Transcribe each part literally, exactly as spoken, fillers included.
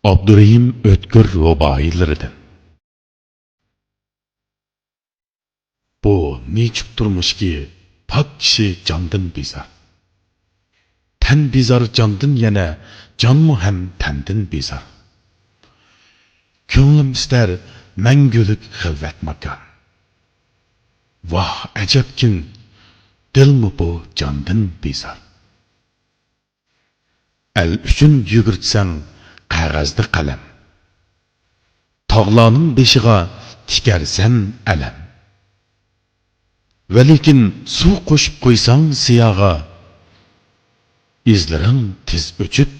ئابدۇرېھىم ئۆتكۈر رۇبائىيلىرىدىن. بۇ نېچۈك تۇرمۇشكى پاك كىشى جاندىن بىزار. تەن بىزار جاندىن يەنە، جانمۇ ھەم تەندىن بىزار. كۆڭلۈم ئىستەر مەڭگۈلۈك خىلۋەت ماكان. ۋاھ، ئەجەبكىن، دىلمۇ بۇ جاندىن بىزار. ئەل ئۈچۈن يۈگۈرتسەڭ قەغەزدە قەلەم، تاغلارنىڭ بېشىغا تىكەرسەن ئەلەم. ۋەلىكىن سۇ قوشۇپ قويساڭ سىياغا، ئىزلىرىڭ تېز ئۆچۈپ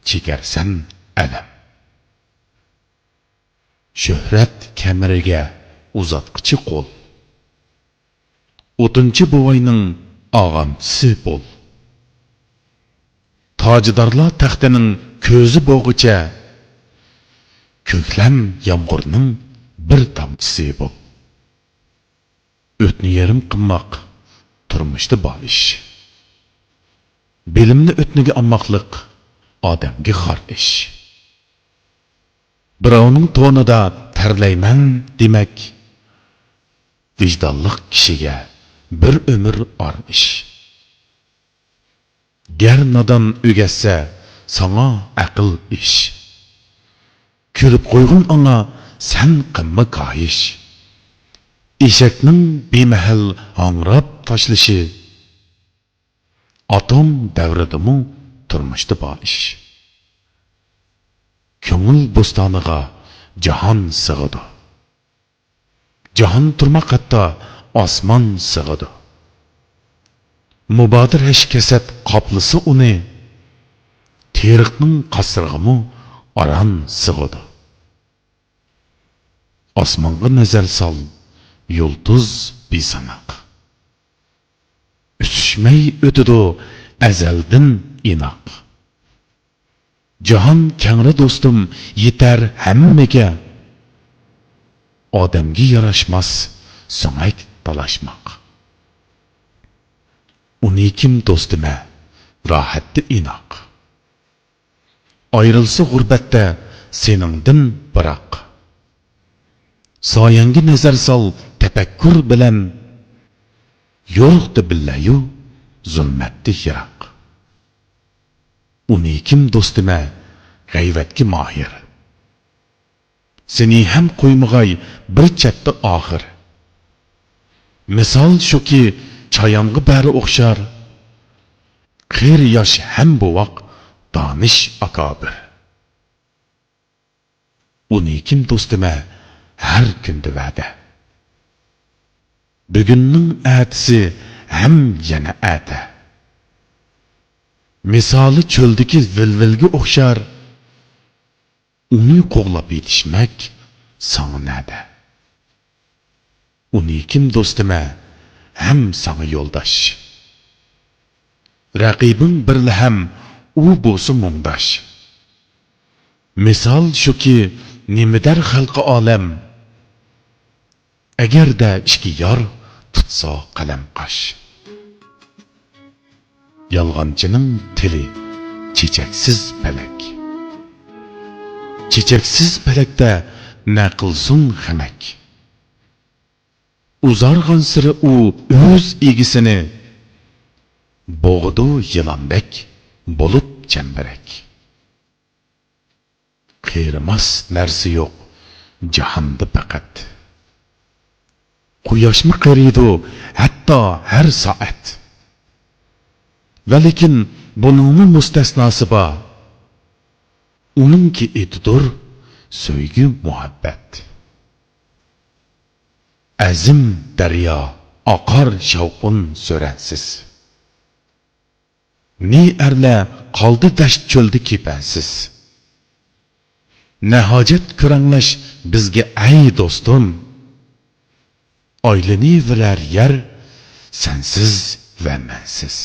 چېكەرسەن ئەلەم. شۆھرەت كەمىرىگە ئۇزاتقۇچى قول، ئوتۇنچى بوۋاينىڭ ئاغامچىسى بول. تاجدارلار تەختىنىڭ كۆزى بولغۇچە، كۆكلەم يامغۇرنىڭ بىر تامچىسى بول. ئۆتنى يېرىم قىلماق تۇرمۇشتا بار ئىش. بىلىمنى ئۆتنىگە ئالماقلىق ئادەمگە خار ئىش. بىراۋنىڭ تونىدا تەرلەيمەن دېمەك، ۋىجدانلىق كىشىگە بىر ئۆمۈر ئار ئىش. گەر نادان ئۆگەتسە ساڭا ئەقىل ئىش، كۈلۈپ قويغىن ئاڭا سەن قىلما كاھىش. ئېشەكنىڭ بىمەھەل ھاڭراپ تاشلىشى، ئاتوم دەۋرىدىمۇ تۇرمۇشتا بار ئىش. كۆڭۈل بوستانىغا جاھان سىغىدۇ. جاھان تۇرماق ھەتتا ئاسمان سىغىدۇ. مۇبادا رەش-كەسەت قاپلىسا ئۇنى، تېرىقنىڭ قەسرىغىمۇ ئاران سىغىدۇ. ئاسمانغا نەزەر سال، يۇلتۇز بىساناق. ئۈسۈشمەي ئۆتىدۇ ئەزەلدىن ئىناق. جاھان كەڭرى دوستۇم، يېتەر ھەممىگە. ئادەمگە ياراشماس سۆڭەك تالاشماق. ئۇنى كىم دوستىمە راھەتتە ئىناق، ئايرىلسا غۇربەتتە سېنىڭدىن بىراق. سايەڭگە نەزەر سال تەپەككۇر بىلەن، يورۇقتا بىللەيۇ، زۇلمەتتە يىراق. ئۇنى كىم دوستىمە غەيۋەتكە ماھىر، سېنى ھەم قويمىغاي بىر چەتتە ئاخىر. مىسال شۇكى، چايانغا بەرى ئوخشار، قېرى ياش ھەم بوۋاق دانىش ئاكابىر. ئۇنى كىم دوستىمە ھەر كۈندە ۋەدە، بۈگۈننىڭ ئەتىسى ھەم يەنە ئەتە. مىسالى چۆلدىكى ۋىلۋىلگە ئوخشار، ئۇنى قوغلاپ يېتىشمەك ساڭا نەدە؟ ئۇنى كىم دوستىمە ھەم ساڭا يولداش، رەقىبىڭ بىرلا ھەم ئۇ بولسا مۇڭداش. مىسال شۇكى، نېمە دەر خەلقى ئالەم، ئەگەردە ئىككى يار تۇتسا قەلەم قاش. يالغانچىنىڭ تىلى چېچەكسىز پەلەك، چېچەكسىز پەلەكتە نە قىلسۇن خەمەك. ئۇزارغانسېرى ئۇ ئۆز ئىگىسىنى، بوغىدۇ يىلاندەك بولۇپ چەمبىرەك. قېرىماس نەرسە يوق جاھاندا پەقەت، قۇياشمۇ قېرىيدۇ ھەتتا ھەر سائەت. ۋەلىكىن بۇنىڭمۇ مۇستەسناسى بار، ئۇنىڭكى ئېتىدۇر سۆيگۈ مۇھەببەت. ئەزىم دەريا ئاقار شاۋقۇن سۈرەنسىز، نى ئەرلەر قالدى دەشت چۆلدە كېپەنسىز. نە ھاجەت كۆرەڭلەش بىزگە ئەي دوستۇم، ئايلىنىۋېرەر يەر سەنسىز ۋە مەنسىز.